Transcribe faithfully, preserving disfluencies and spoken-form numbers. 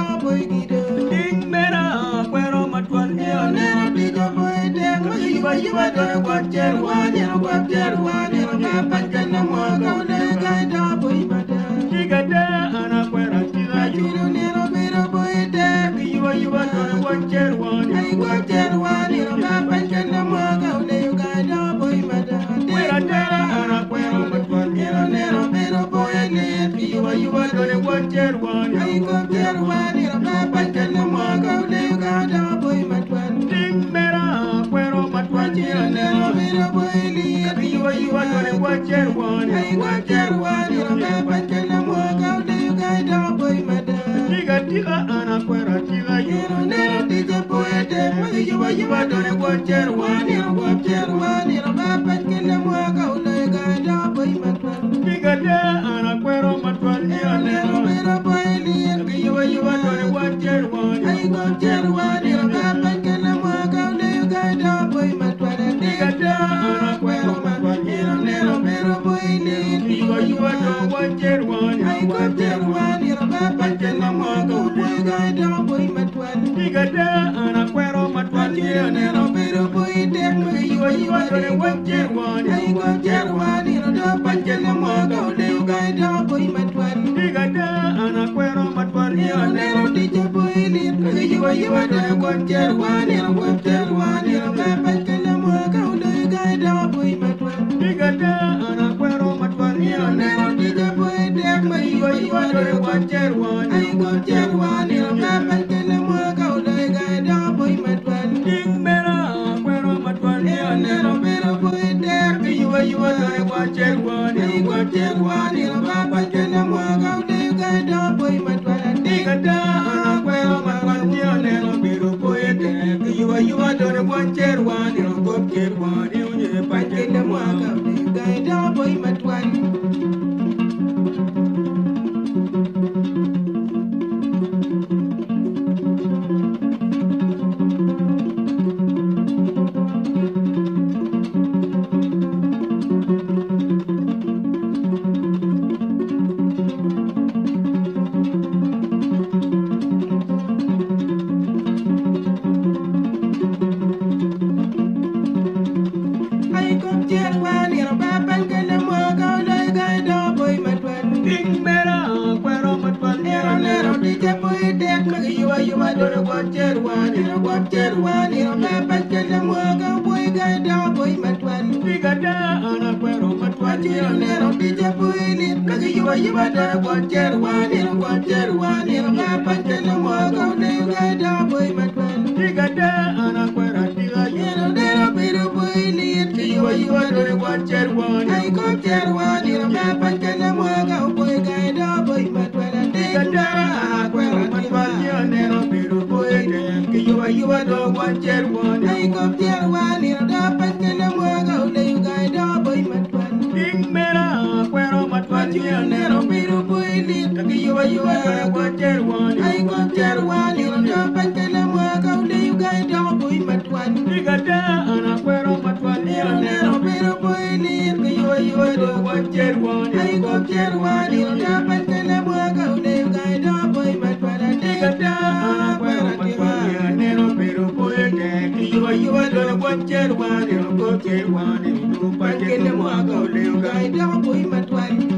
Tiŋ mera kuero matwal nero nero tija boy tek maki yuba yuba dore kwa cer wa nero kwa cer wa nero na pankan na mo ka ne ka da boy mata. Tiga da ana kuera tiga yu nero bero boy tek yuba yuba dore kwa cer wa nero kwa cer wa nero na pankan na mo ka ne ka da boy mata. Kuera da ana kuero matwal nero nero bero boy tek yuba yuba dore kwa cer wa nero kwa cer wa nero na pankan na mo ka ne ka da boy matwal. Tiŋ mera kuero matwal nero nero bero boy tek yuba yuba dore kwa cer wa nero kwa cer wa nero na pankan na mo ka ne ka da boy mata. Tiga tiga ana kuera tiga yu nero nero tija boy tek maki yuba yuba dore kwa cer wa nero kwa cer wa nero na pankan na mo ka ne ka da boy matwal. Tiga da ana kuero matwal nero nero bero boy tek yuba yuba dore kwa cer wa nero kwa cer wa nero na pankan na mo ka ne ka da boy matwal. Tiga da ana kuero matwal nero nero bero boy tek yuba yuba dore kwa cer wa nero kwa cer wa nero na pankan na mo ka ne ka da boy matwal. Tiga da ana kuero matwal nero nero bero boy tek maki yuba yuba dore kwa cer wa nero kwa cer wa nero na pankan na mo ka ne ka da boy matwal. Tiga da ana kuero matwal nero nero tija boy tek maki yuba yuba dore kwa cer wa nero kwa cer wa nero na pankan na mo ka ne ka da boy matwal. Tiga da ana kuero matwal nero nero tija boy tek maki yuba yuba dore kwa cer wa nero kwa cer wa nero na pankan na mo ka ne ka da boy matwal. Tiŋ mera kuero matwal nero nero bero boy tek yuba yuba dore kwa cer wa nero kwa cer wa nero na pankan na mo ka ne ka da boy matwal. Tiga da ana kuero matwal nero nero bero boy tek yuba yuba dore kwa cer wa nero kwa cer wa nero ne pankan na mo ka ne ka da boy matwal. Ai kop cer wa nero ba pankan na mo ka ne ka da boy matwal. Tiŋ mera kuero matwal nero nero tija boy tek maki yuba yuba dore kwa cer wa nero kwa cer wa nero na pankan na mo ka boy ka da boy matwal. Tiga da ana kuero matwal nero nero tija boy tek maki yuba yuba dore kwa cer wa nero kwa cer wa nero na pankan na mo ka ne ka da boy matwal. Tiga da ana kuera tiga yu nero nero bero boy tek yuba yuba dore kwa cer wa nero kwa cer wa nero na pankan na mo ka boy ka da boy matwal. Tiga da ana kuero matwal nero nero bero boy tek yuba yuba dore kwa cer wa nero kwa cer wa nero na pankan na mo ka ne ka da boy matwal. Tiŋ mera kuero matwal nero nero bero boy tek yuba yuba dore kwa cer wa nero kwa cer wa nero na pankan na mo ka ne ka da boy matwal. Tiga da ana kuero matwal nero nero bero boy tek yuba yuba dore kwa cer wa nero kwa cer wa nero na pankan na mo ka ne ka da boy matwal. Tiga da ana kuero matwal nero nero bero boy tek yuba yuba dore kwa cer wa nero kwa cer wa nero na pankan na mo ka ne ka da boy matwal.